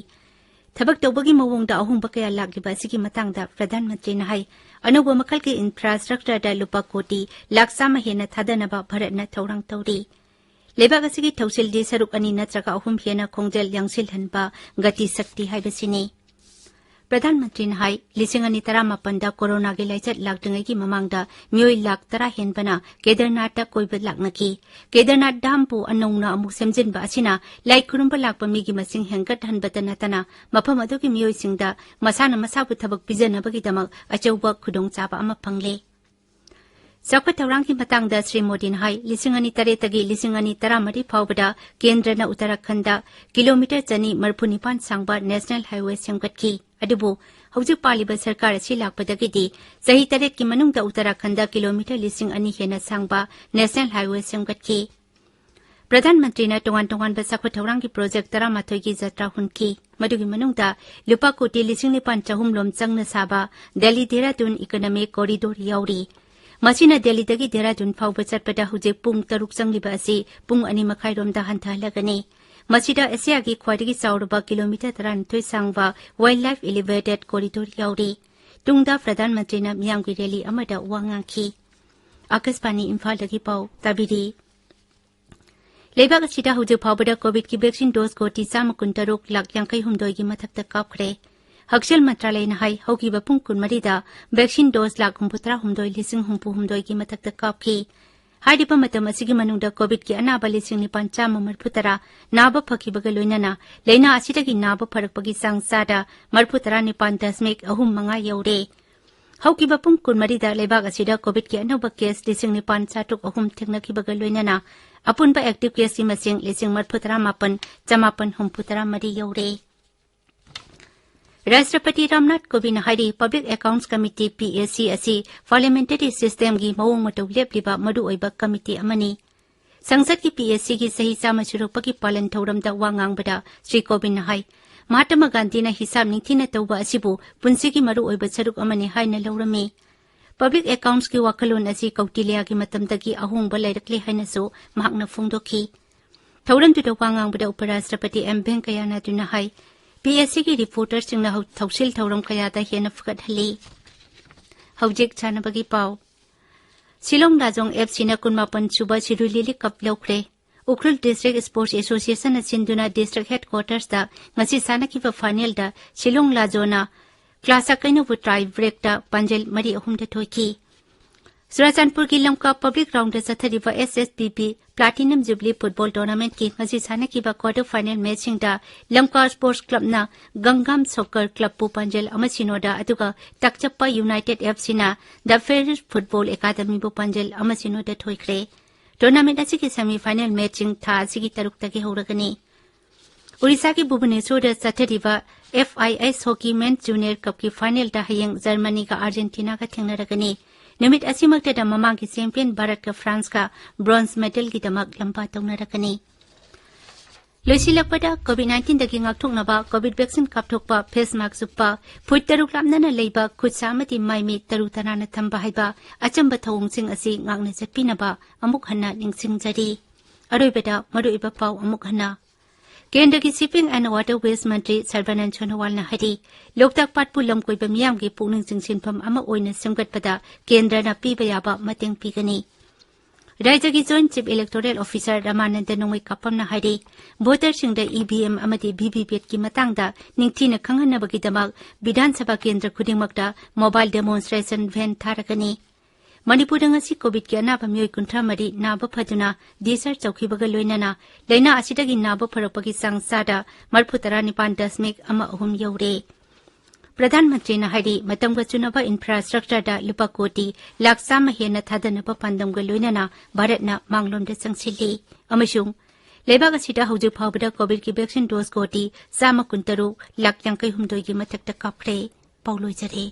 ꯊꯕꯛ ꯇꯧꯕꯒꯤ ꯃꯑꯣꯡꯗ ꯑꯍꯣꯡꯕ ꯀꯌꯥ ꯂꯥꯛꯂꯤꯕ ꯑꯁꯤꯒꯤ ꯃꯇꯥꯡꯗ ꯄ꯭ꯔꯙꯥꯟ ꯃꯟꯇ꯭ꯔꯤꯅ ꯍꯥꯏ, ꯑꯅꯧꯕ ꯃꯈꯜꯒꯤ ꯏꯟꯐ꯭ꯔꯥꯁ꯭ꯇ꯭ꯔꯛꯆꯔꯗ ꯂꯨꯄꯥ ꯀꯣꯇꯤ ꯂꯥꯈ ꯆꯥꯝꯃ ꯍꯦꯟꯅ ꯊꯥꯗꯅꯕ ꯚꯥꯔꯠꯅ ꯊꯧꯔꯥꯡ ꯇꯧꯔꯤ꯫ ꯂꯩꯕꯥꯛ ꯑꯁꯤꯒꯤ ꯊꯧꯁꯤꯜꯗꯤ ꯁꯔꯨꯛ ꯑꯅꯤ ꯅꯠꯇ꯭ꯔꯒ ꯑꯍꯨꯝ ꯍꯦꯟꯅ ꯈꯣꯡꯖꯦꯜ ꯌꯥꯡꯁꯤꯜꯍꯟꯕ ꯒꯇꯤ ꯁꯛꯇꯤ ꯍꯥꯏꯕꯁꯤꯅꯤ꯫ ꯄ꯭ꯔꯙꯥꯟ ꯃꯟꯇ꯭ꯔꯤꯅ ꯍꯥꯏ, ꯂꯤꯁꯤꯡ ꯑꯅꯤ ꯇꯔꯥꯃꯥꯄꯟꯗ ꯀꯣꯔꯣꯅꯥꯒꯤ ꯂꯥꯏꯆꯠ ꯂꯥꯛꯇ꯭ꯔꯤꯉꯩꯒꯤ ꯃꯃꯥꯡꯗ ꯃꯤꯑꯣꯏ ꯂꯥꯈ ꯇꯔꯥ ꯍꯦꯟꯕꯅ ꯀꯦꯗꯔꯅꯥꯊꯇ ꯀꯣꯏꯕ ꯂꯥꯛꯅꯈꯤ꯫ ꯀꯦꯗꯔꯅꯥꯊ ꯗꯥꯝꯕꯨ ꯑꯅꯧꯅ ꯑꯃꯨꯛ ꯁꯦꯝꯖꯤꯟꯕ ꯑꯁꯤꯅ ꯂꯥꯏ ꯈꯨꯔꯨꯝꯕ ꯂꯥꯛꯄ ꯃꯤꯒꯤ ꯃꯁꯤꯡ ꯍꯦꯟꯒꯠꯍꯟꯕꯇ ꯅꯠꯇꯅ ꯃꯐꯝ ꯑꯗꯨꯒꯤ ꯃꯤꯑꯣꯏꯁꯤꯡꯗ ꯃꯁꯥꯅ ꯃꯁꯥꯕꯨ ꯊꯕꯛ ꯄꯤꯖꯅꯕꯒꯤꯗꯃꯛ ꯑꯆꯧꯕ ꯈꯨꯗꯣꯡꯆꯥꯕ ꯑꯃ ꯐꯪꯂꯦ꯫ ꯆꯥꯎꯈꯠ ꯊꯧꯔꯥꯡꯒꯤ ꯃꯇꯥꯡꯗ ꯁ꯭ꯔꯤ ꯃꯣꯗꯤꯅ ꯍꯥꯏ, ꯂꯤꯁꯤꯡ ꯑꯅꯤ ꯇꯔꯦꯠꯇꯒꯤ ꯂꯤꯁꯤꯡ ꯑꯅꯤ ꯇꯔꯥꯃꯔꯤ ꯐꯥꯎꯕꯗ ꯀꯦꯟꯗ꯭ꯔꯅ ꯎꯠꯇꯔꯥꯈꯟꯗ ꯀꯤꯂꯣꯃꯤꯇꯔ ꯆꯅꯤ ꯃꯔꯤꯐꯨ ꯅꯤꯄꯥꯟ ꯁꯥꯡꯕ ꯅꯦꯁꯅꯦꯜ ꯍꯥꯏꯋꯦ ꯁꯦꯝꯒꯠꯈꯤ꯫ ꯑꯗꯨꯕꯨ ꯍꯧꯖꯤꯛ ꯄꯥꯜꯂꯤꯕ ꯁꯔꯀꯥꯔ ꯑꯁꯤ ꯂꯥꯛꯄꯗꯒꯤꯗꯤ ꯆꯍꯤ ꯇꯔꯦꯠꯀꯤ ꯃꯅꯨꯡꯗ ꯎꯠꯇꯔꯥꯈꯟꯗ ꯀꯤꯂꯣꯃꯤꯇꯔ ꯂꯤꯁꯤꯡ ꯑꯅꯤ ꯍꯦꯟꯅ ꯁꯥꯡꯕ ꯅꯦꯁꯅꯦꯜ ꯍꯥꯏꯋꯦ ꯁꯦꯝꯒꯠꯈꯤ꯫ ꯄ꯭ꯔꯙꯥꯟ ꯃꯟꯇ꯭ꯔꯤꯅ ꯇꯣꯉꯥꯟ ꯇꯣꯉꯥꯟꯕ ꯆꯥꯎꯈꯠ ꯊꯧꯔꯥꯡꯒꯤ ꯄ꯭ꯔꯣꯖꯦꯛ ꯇꯔꯥꯃꯥꯊꯣꯏꯒꯤ ꯖꯇ꯭ꯔꯥ ꯍꯨꯟꯈꯤ꯫ ꯃꯗꯨꯒꯤ ꯃꯅꯨꯡꯗ ꯂꯨꯄꯥ ꯀꯣꯇꯤ ꯂꯤꯁꯤꯡ ꯅꯤꯄꯥꯟ ꯆꯍꯨꯝ ꯂꯣꯝ ꯆꯪꯅ ꯁꯥꯕ ꯗꯦꯜꯂꯤ ꯗꯦꯍꯔꯥꯗꯨꯟ ꯏꯀꯣꯅꯣꯃꯤꯛ ꯀꯣꯔꯤꯗꯣꯔ ꯌꯥꯎꯔꯤ꯫ ꯃꯁꯤꯅ ꯗꯦꯜꯂꯤꯗꯒꯤ ꯗꯦꯍꯔꯥꯗꯨꯟ ꯐꯥꯎꯕ ꯆꯠꯄꯗ ꯍꯧꯖꯤꯛ ꯄꯨꯡ ꯇꯔꯨꯛ ꯆꯪꯂꯤꯕ ꯑꯁꯤ ꯄꯨꯡ ꯑꯅꯤ ꯃꯈꯥꯏꯔꯣꯝꯗ ꯍꯟꯊꯍꯜꯂꯒꯅꯤ꯫ ꯃꯁꯤꯗ ꯑꯦꯁꯤꯌꯥꯒꯤ ꯈ꯭ꯋꯥꯏꯗꯒꯤ ꯆꯥꯎꯔꯕ ꯀꯤꯂꯣꯃꯤꯇꯔ ꯇꯔꯥꯅꯤꯊꯣꯏ ꯁꯥꯡꯕ ꯋꯥꯏꯜꯗ ꯂꯥꯏꯐ ꯏꯂꯤꯚꯦꯇꯦꯗ ꯀꯣꯔꯤꯗꯣꯔ ꯌꯥꯎꯔꯤ꯫ ꯇꯨꯡꯗ ꯄ꯭ꯔꯙꯥꯟ ꯃꯟꯇ꯭ꯔꯤꯅ ꯃꯤꯌꯥꯝꯒꯤ ꯔꯦꯂꯤ ꯑꯃꯗ ꯋꯥ ꯉꯥꯡꯈꯤ꯫ ꯑꯥꯀꯥꯁꯕꯥꯅꯤ ꯏꯝꯐꯥꯜꯗꯒꯤ ꯄꯥꯎ ꯇꯥꯕꯤꯔꯤ꯫ ꯂꯩꯕꯥꯛ ꯑꯁꯤꯗ ꯍꯧꯖꯤꯛ ꯐꯥꯎꯕꯗ ꯀꯣꯚꯤꯗꯀꯤ ꯚꯦꯛꯁꯤꯟ ꯗꯣꯁ ꯀꯣꯇꯤ ꯆꯥꯝꯃ ꯀꯨꯟꯇꯔꯨꯛ ꯂꯥꯈ ꯌꯥꯡꯈꯩ ꯍꯨꯝꯗꯣꯏꯒꯤ ꯃꯊꯛꯇ ꯀꯥꯞꯈ꯭ꯔꯦ꯫ ꯍꯛꯁꯦꯜ ꯃꯟꯇ꯭ꯔꯥꯂꯌꯅ ꯍꯥꯏ, ꯍꯧꯈꯤꯕ ꯄꯨꯡ ꯀꯨꯟꯃꯔꯤꯗ ꯚꯦꯛꯁꯤꯟ ꯗꯣꯁ ꯂꯥꯈ ꯍꯨꯝꯐꯨ ꯇꯔꯥ ꯍꯨꯝꯗꯣꯏ ꯂꯤꯁꯤꯡ ꯍꯨꯝꯐꯨ ꯍꯨꯝꯗꯣꯏꯒꯤ ꯃꯊꯛꯇ ꯀꯥꯞꯈꯤ꯫ ꯍꯥꯏꯔꯤꯕ ꯃꯇꯝ ꯑꯁꯤꯒꯤ ꯃꯅꯨꯡꯗ ꯀꯣꯚꯤꯗꯀꯤ ꯑꯅꯥꯕ ꯂꯤꯁꯤꯡ ꯅꯤꯄꯥꯟ ꯆꯥꯝꯃ ꯃꯔꯤꯐꯨ ꯇꯔꯥ ꯅꯥꯕ ꯐꯈꯤꯕꯒ ꯂꯣꯏꯅꯅ ꯂꯥꯏꯅꯥ ꯑꯁꯤꯗꯒꯤ ꯅꯥꯕ ꯐꯔꯛꯄꯒꯤ ꯆꯥꯡ ꯆꯥꯗ ꯃꯔꯤꯐꯨ ꯇꯔꯥ ꯅꯤꯄꯥꯟ ꯗꯁꯃꯤꯛ ꯑꯍꯨꯝ ꯃꯉꯥ ꯌꯧꯔꯦ꯫ ꯍꯧꯈꯤꯕ ꯄꯨꯡ ꯀꯨꯟꯃꯔꯤꯗ ꯂꯩꯕꯥꯛ ꯑꯁꯤꯗ ꯀꯣꯚꯤꯗꯀꯤ ꯑꯅꯧꯕ ꯀꯦꯁ ꯂꯤꯁꯤꯡ ꯅꯤꯄꯥꯟ ꯆꯥꯇ꯭ꯔꯨꯛ ꯑꯍꯨꯝ ꯊꯦꯡꯅꯈꯤꯕꯒ ꯂꯣꯏꯅꯅ ꯑꯄꯨꯟꯕ ꯑꯦꯛꯇꯤꯚ ꯀꯦꯁꯀꯤ ꯃꯁꯤꯡ ꯂꯤꯁꯤꯡ ꯃꯔꯤꯐꯨ ꯇꯔꯥ ꯃꯥꯄꯟ ꯆꯃꯥꯄꯟ ꯍꯨꯝꯐꯨ ꯇꯔꯥ ꯃꯔꯤ ꯌꯧꯔꯦ꯫ ꯔꯥꯁꯇ꯭ꯔꯄꯇꯤ ꯔꯥꯝꯅꯥꯊ ꯀꯣꯕꯤꯟꯗꯅ ꯍꯥꯏꯔꯤ, ꯄꯕ꯭ꯂꯤꯛ ꯑꯦꯀꯥꯎꯟꯠꯁ ꯀꯃꯤꯇꯤ, ꯄꯤ ꯑꯦ ꯁꯤ, ꯑꯁꯤ ꯄꯥꯔꯂꯤꯌꯥꯃꯦꯟꯇꯔꯤ ꯁꯤꯁꯇꯦꯝꯒꯤ ꯃꯑꯣꯡ ꯃꯇꯧ ꯂꯦꯞꯂꯤꯕ ꯃꯔꯨꯑꯣꯏꯕ ꯀꯃꯤꯇꯤ ꯑꯃꯅꯤ꯫ ꯁꯪꯁꯠꯀꯤ ꯄꯤ ꯑꯦ ꯁꯤꯒꯤ ꯆꯍꯤ ꯆꯥꯝꯃ ꯁꯨꯔꯛꯄꯒꯤ ꯄꯥꯂꯟ ꯊꯧꯔꯝꯗ ꯋꯥ ꯉꯥꯡꯕꯗ ꯁ꯭ꯔꯤ ꯀꯣꯕꯤꯟꯗꯅ ꯍꯥꯏ, ꯃꯍꯥꯇꯃꯥ ꯒꯥꯟꯙꯤꯅ ꯍꯤꯁꯥꯕ ꯅꯤꯡꯊꯤꯅ ꯇꯧꯕ ꯑꯁꯤꯕꯨ ꯄꯨꯟꯁꯤꯒꯤ ꯃꯔꯨꯑꯣꯏꯕ ꯁꯔꯨꯛ ꯑꯃꯅꯤ ꯍꯥꯏꯅ ꯂꯧꯔꯝꯃꯤ꯫ ꯄꯕ꯭ꯂꯤꯛ ꯑꯦꯀꯥꯎꯟꯠꯁꯀꯤ ꯋꯥꯈꯜꯂꯣꯟ ꯑꯁꯤ ꯀꯧꯇꯤꯂ꯭ꯌꯥꯒꯤ ꯃꯇꯝꯗꯒꯤ ꯑꯍꯣꯡꯕ ꯂꯩꯔꯛꯂꯦ ꯍꯥꯏꯅꯁꯨ ꯃꯍꯥꯛꯅ ꯐꯣꯡꯗꯣꯛꯈꯤ꯫ ꯊꯧꯔꯝꯗꯨꯗ ꯋꯥ ꯉꯥꯡꯕꯗ ꯎꯄꯔꯥꯁꯇ꯭ꯔꯄꯇꯤ ꯑꯦꯝ ꯚꯦꯡꯀꯌꯥ ꯅꯥꯏꯗꯨꯅ ꯍꯥꯏ, ꯄꯤ ꯑꯦꯁ ꯁꯤꯒꯤ ꯔꯤꯄꯣꯔꯇꯔꯁꯤꯡꯅ ꯍꯧ-, ꯊꯧꯁꯤꯜ ꯊꯧꯔꯝ ꯀꯌꯥꯗ ꯍꯦꯟꯅ ꯐꯒꯠꯍꯜꯂꯤ꯫ ꯍꯧꯖꯤꯛ ꯁꯥꯟꯅꯕꯒꯤ ꯄꯥꯎ꯫ ꯁꯤꯂꯣꯡ ꯂꯥꯖꯣꯡ ꯑꯦꯐ ꯁꯤꯅ ꯀꯨꯟꯃꯥꯄꯟ ꯁꯨꯕ ꯁꯤꯔꯨꯏ ꯂꯤꯂꯤ ꯀꯞ ꯂꯧꯈ꯭ꯔꯦ꯫ ꯎꯈ꯭ꯔꯨꯜ ꯗꯤꯁꯇ꯭ꯔꯤꯛ ꯁ꯭ꯄꯣꯔꯠꯁ ꯑꯦꯁꯣꯁꯤꯌꯦꯁꯟꯅ ꯁꯤꯟꯗꯨꯅ ꯗꯤꯁꯇ꯭ꯔꯤꯛ ꯍꯦꯗꯀ꯭ꯋꯥꯇꯔꯁꯇ ꯉꯁꯤ ꯁꯥꯟꯅꯈꯤꯕ ꯐꯥꯏꯅꯦꯜꯗ ꯁꯤꯂꯣꯡ ꯂꯥꯖꯣꯅ ꯀ꯭ꯂꯥꯁꯥ ꯀꯩꯅꯧꯕꯨ ꯇꯥꯏ ꯕ꯭ꯔꯦꯛꯇ ꯄꯥꯟꯖꯜ ꯃꯔꯤ ꯑꯍꯨꯝꯗ ꯊꯣꯏꯈꯤ꯫ ꯆꯨꯔꯥꯆꯥꯟꯄꯨꯔꯒꯤ ꯂꯝꯀꯥ ꯄꯕ꯭ꯂꯤꯛ ꯒ꯭ꯔꯥꯎꯟꯗ ꯆꯠꯊꯔꯤꯕ ꯑꯦꯁ ꯑꯦꯁ ꯄꯤ ꯄꯤ ꯄ꯭ꯂꯥꯇꯤꯅꯝ ꯖꯨꯕꯤꯂꯤ ꯐꯨꯠꯕꯣꯜ ꯇꯣꯔꯅꯥꯃꯦꯟꯠꯀꯤ ꯉꯁꯤ ꯁꯥꯟꯅꯈꯤꯕ ꯀ꯭ꯋꯥꯇꯔ ꯐꯥꯏꯅꯦꯜ ꯃꯦꯆꯁꯤꯡꯗ ꯂꯝꯀꯥ ꯁ꯭ꯄꯣꯔꯠꯁ ꯀ꯭ꯂꯕꯅ ꯒꯪꯒꯥꯝ ꯁꯣꯀꯔ ꯀ꯭ꯂꯕꯄꯨ ꯄꯥꯟꯖꯜ ꯑꯃ ꯁꯤꯅꯣꯗ, ꯑꯗꯨꯒ ꯇꯥꯛꯆꯞꯄ ꯌꯨꯅꯥꯏꯇꯦꯗ ꯑꯦꯐ ꯁꯤꯅ ꯗ ꯐꯦꯔꯤꯁ ꯐꯨꯠꯕꯣꯜ ꯑꯦꯀꯥꯗꯃꯤꯕꯨ ꯄꯥꯟꯖꯜ ꯑꯃ ꯁꯤꯅꯣꯗ ꯊꯣꯏꯈ꯭ꯔꯦ꯫ ꯇꯣꯔꯅꯥꯃꯦꯟꯠ ꯑꯁꯤꯒꯤ ꯁꯦꯃꯤ ꯐꯥꯏꯅꯦꯜ ꯃꯦꯆꯁꯤꯡ ꯊꯥ ꯑꯁꯤꯒꯤ ꯇꯔꯨꯛꯇꯒꯤ ꯍꯧꯔꯒꯅꯤ꯫ ꯑꯣꯔꯤꯁꯥꯒꯤ ꯚꯨꯕꯅꯦꯁꯣꯔꯗ ꯆꯠꯊꯔꯤꯕ ꯑꯦꯐ ꯑꯥꯏ ꯑꯦꯁ ꯍꯣꯀꯤ ꯃꯦꯟ ꯖꯨꯅꯤꯌꯔ ꯀꯞꯀꯤ ꯐꯥꯏꯅꯦꯜꯗ ꯍꯌꯦꯡ ꯖꯔꯃꯅꯤꯒ ꯑꯥꯔꯖꯦꯟꯇꯤꯅꯥꯒ ꯊꯦꯡꯅꯔꯒꯅꯤ꯫ ꯅꯨꯃꯤꯠ ꯑꯁꯤꯃꯛꯇꯗ ꯃꯃꯥꯡꯒꯤ ꯆꯦꯝꯄꯤꯌꯟ ꯚꯥꯔꯠꯀ ꯐ꯭ꯔꯥꯟꯁꯀ ꯕ꯭ꯔꯣꯟꯖ ꯃꯦꯗꯜꯒꯤꯗꯃꯛ ꯂꯝꯕꯥ ꯇꯧꯅꯔꯒꯅꯤ꯫ ꯂꯣꯏꯁꯤꯜꯂꯛꯄꯗ, ꯀꯣꯚꯤꯗ ꯅꯥꯏꯟꯇꯤꯟꯗꯒꯤ ꯉꯥꯛꯊꯣꯛꯅꯕ ꯀꯣꯚꯤꯗ ꯚꯦꯛꯁꯤꯟ ꯀꯥꯞꯊꯣꯛꯄ, ꯐꯦꯁ ꯃꯥꯛꯁ ꯎꯞꯄ, ꯐꯨꯠ ꯇꯔꯨꯛ ꯂꯥꯞꯅꯅ ꯂꯩꯕ, ꯈꯨꯠ ꯁꯥ ꯑꯃꯗꯤ ꯃꯥꯏ ꯃꯤꯠ ꯇꯔꯨ ꯇꯅꯥꯟꯅ ꯊꯝꯕ ꯍꯥꯏꯕ ꯑꯆꯝꯕ ꯊꯧꯑꯣꯡꯁꯤꯡ ꯑꯁꯤ ꯉꯥꯛꯅ ꯆꯠꯄꯤꯅꯕ ꯑꯃꯨꯛ ꯍꯟꯅ ꯅꯤꯡꯁꯤꯡꯖꯔꯤ꯫ ꯑꯔꯣꯏꯕꯗ ꯃꯔꯨꯑꯣꯏꯕ ꯄꯥꯎ ꯑꯃꯨꯛ ꯍꯟꯅ꯫ ꯀꯦꯟꯗ꯭ꯔꯒꯤ ꯁꯤꯄꯤꯡ ꯑꯦꯟ ꯋꯥꯇꯔ ꯋꯦꯁ ꯃꯟꯇ꯭ꯔꯤ ꯁꯔꯕꯥꯅꯟꯗ ꯁꯣꯅꯣꯋꯥꯜꯅ ꯍꯥꯏꯔꯤ, ꯂꯣꯛꯇꯥꯛ ꯄꯥꯠꯄꯨ ꯂꯝꯀꯣꯏꯕ ꯃꯤꯌꯥꯝꯒꯤ ꯄꯨꯛꯅꯤꯡ ꯆꯤꯡꯁꯤꯟꯐꯝ ꯑꯃ ꯑꯣꯏꯅ ꯁꯦꯝꯒꯠꯄꯗ ꯀꯦꯟꯗ꯭ꯔꯅ ꯄꯤꯕ ꯌꯥꯕ ꯃꯇꯦꯡ ꯄꯤꯒꯅꯤ꯫ ꯔꯥꯖ꯭ꯌꯒꯤ Joint Chief Electoral Officer ꯔꯃꯥꯅꯟꯗ ꯅꯣꯡꯃꯩꯀꯥꯄꯝꯅ ꯍꯥꯏꯔꯤ, ꯚꯣꯇꯔꯁꯤꯡꯗ ꯏ ꯚꯤ ꯑꯦꯝ ꯑꯃꯗꯤ ꯚꯤ ꯚꯤ ꯄꯦꯠꯀꯤ ꯃꯇꯥꯡꯗ ꯅꯤꯡꯊꯤꯅ ꯈꯪꯍꯟꯅꯕꯒꯤꯗꯃꯛ ꯕꯤꯙꯥꯟ ꯁꯚꯥ ꯀꯦꯟꯗ꯭ꯔ ꯈꯨꯗꯤꯡꯃꯛꯇ mobile demonstration van ꯊꯥꯔꯒꯅꯤ꯫ ꯃꯅꯤꯄꯨꯔꯗ ꯉꯁꯤ ꯀꯣꯚꯤꯗꯀꯤ ꯑꯅꯥꯕ ꯃꯤꯑꯣꯏ ꯀꯨꯟꯊ꯭ꯔꯥ ꯃꯔꯤ ꯅꯥꯕ ꯐꯗꯨꯅ discharge ꯇꯧꯈꯤꯕꯒ ꯂꯣꯏꯅꯅ ꯂꯥꯏꯅꯥ ꯑꯁꯤꯗꯒꯤ ꯅꯥꯕ ꯐꯔꯛꯄꯒꯤ ꯆꯥꯡ ꯆꯥꯗ ꯃꯔꯤꯐꯨ ꯇꯔꯥꯅꯤꯄꯥꯟ ꯗꯁꯃꯤꯛ ꯑꯃ ꯑꯍꯨꯝ ꯌꯧꯔꯦ꯫ ꯄ꯭ꯔꯙꯥꯟ ꯃꯟꯇ꯭ꯔꯤꯅ ꯍꯥꯏꯔꯤ, ꯃꯇꯝꯒ ꯆꯨꯅꯕ infrastructure ꯗ ꯂꯨꯄꯥ ꯀꯣꯇꯤ ꯂꯥꯈ ꯆꯥꯝꯃ ꯍꯦꯟꯅ ꯊꯥꯗꯅꯕ ꯄꯥꯟꯗꯝꯒ ꯂꯣꯏꯅꯅ ꯚꯥꯔꯠꯅ ꯃꯥꯡꯂꯣꯝꯗ ꯆꯪꯁꯤꯜꯂꯤ ꯑꯃꯁꯨꯡ ꯂꯩꯕꯥꯛ ꯑꯁꯤꯗ ꯍꯧꯖꯤꯛ ꯐꯥꯎꯕꯗ ꯀꯣꯚꯤꯗꯀꯤ vaccine dose ꯀꯣꯇꯤ ꯆꯥꯝꯃ ꯀꯨꯟꯇꯔꯨꯛ ꯂꯥꯈ ꯌꯥꯡꯈꯩ ꯍꯨꯝꯗꯣꯏꯒꯤ ꯃꯊꯛꯇ ꯀꯥꯞꯈ꯭ꯔꯦ꯫ ꯄꯥꯎ ꯂꯣꯏꯖꯔꯦ꯫